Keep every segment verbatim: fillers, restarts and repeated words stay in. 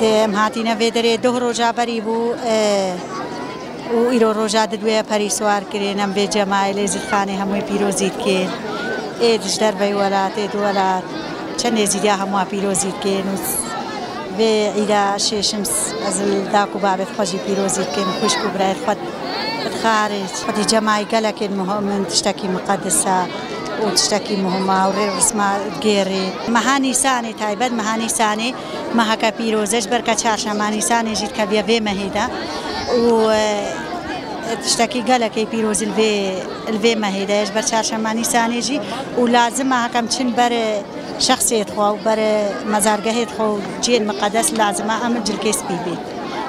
Xwedê em hatîne vê derê doh roja berî bû, e, û îro roja didwê perî siwar kirin, em vê cemayê Lêzîdxanê hemûyê pîrozî dikin. Ê ji derveyî welatê, di welat, çend Êzîdiya hemûya pîrozî dikin û vê îda şêşim s-, ez li dad û babê xwe jî pîrozî dikin, xwişk û birayê xwe dixarê. Xwedî cemayê gelekên muhim in, tiştekî miqedis e û tiştekî muhim e û rê û risma digêrê. Meha Nîsanê, taybet meha Nîsanê, meheke pîroz e, ji ber ke çarşema Nîsanê jî dikeviye vê mehê de û, e, tiştekî gelekê pîroz li vê, li vê mehê de ye, ji ber çarşema Nîsanê jî û lazim e hekem çin ber şexsê xwe û ber mezargehê xwe û cihên miqedes lazim e em cilkê spî bê.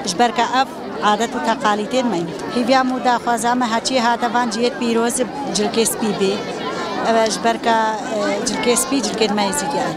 Ji ber ke ev adet û teqalîtên me in. Hîviya me û daxwaza me heçî hate van cihêt pîroz cilkê spî bê. Ev e ji ber ke, e, cilkê spî cilkên me Êzîdiyan.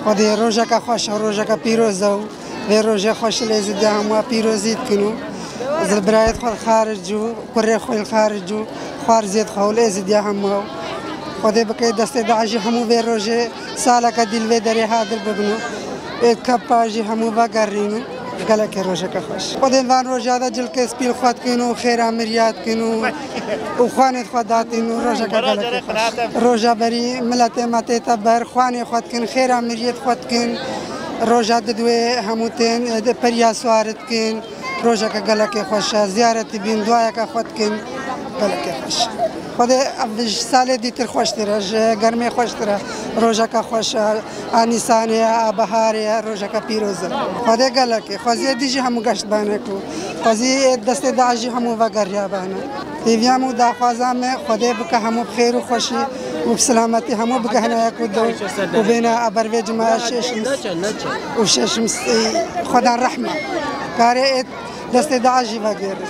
Xwedê rojeke xweş e, rojeke pîroz e û vê rojê xweş li Êzîdiya hemûya pîrozî dikin û ez li birayê xwe li xaric û kurê xwe li xaric û xwarziyê xwe û li Êzîdiya hemûya û Xwedê bike destê DAIŞ jî hemû vê rojê saleke dî li vê derê hadir bibin û ê keppa jî hemû vegerîn û gelekê rojeke xweş. Xwedê van roja de cilkê spî li xwe dikin û xêra miriya dikin û, û xwanê xwe datîn û rojeke gelekê xweş. Roja berî miletê me tête ber, xwanê xwe dikin, xêra miriyê xwe dikin. Roja didwê hemû tên, e, di periya siwar dikin. Rojeke gelekê xweş e, ziyaretî bîn, duayeke xwe dikin, gelekê xweş. Xwedê ev ji salê dîtir xweştir e, ji germê xweştir e, rojeke xweş e, a Nîsanê ye, a biharê ye, rojeke pîroz e. Xwedê gelekê, xweziyê dî jî hemû geşt bane ku, xweziyê destê DAIŞ jî hemû vegeriya bane. Hêviya me û daxwaza me, Xwedê bike hemû bi xêr û xweşî û bi silametî hemû bigehne yek û du û bêne a ber vê cumaya şêşim û şêşim s-, Xwedan rehma. Karê ê destê DAIŞ jî vegêrê.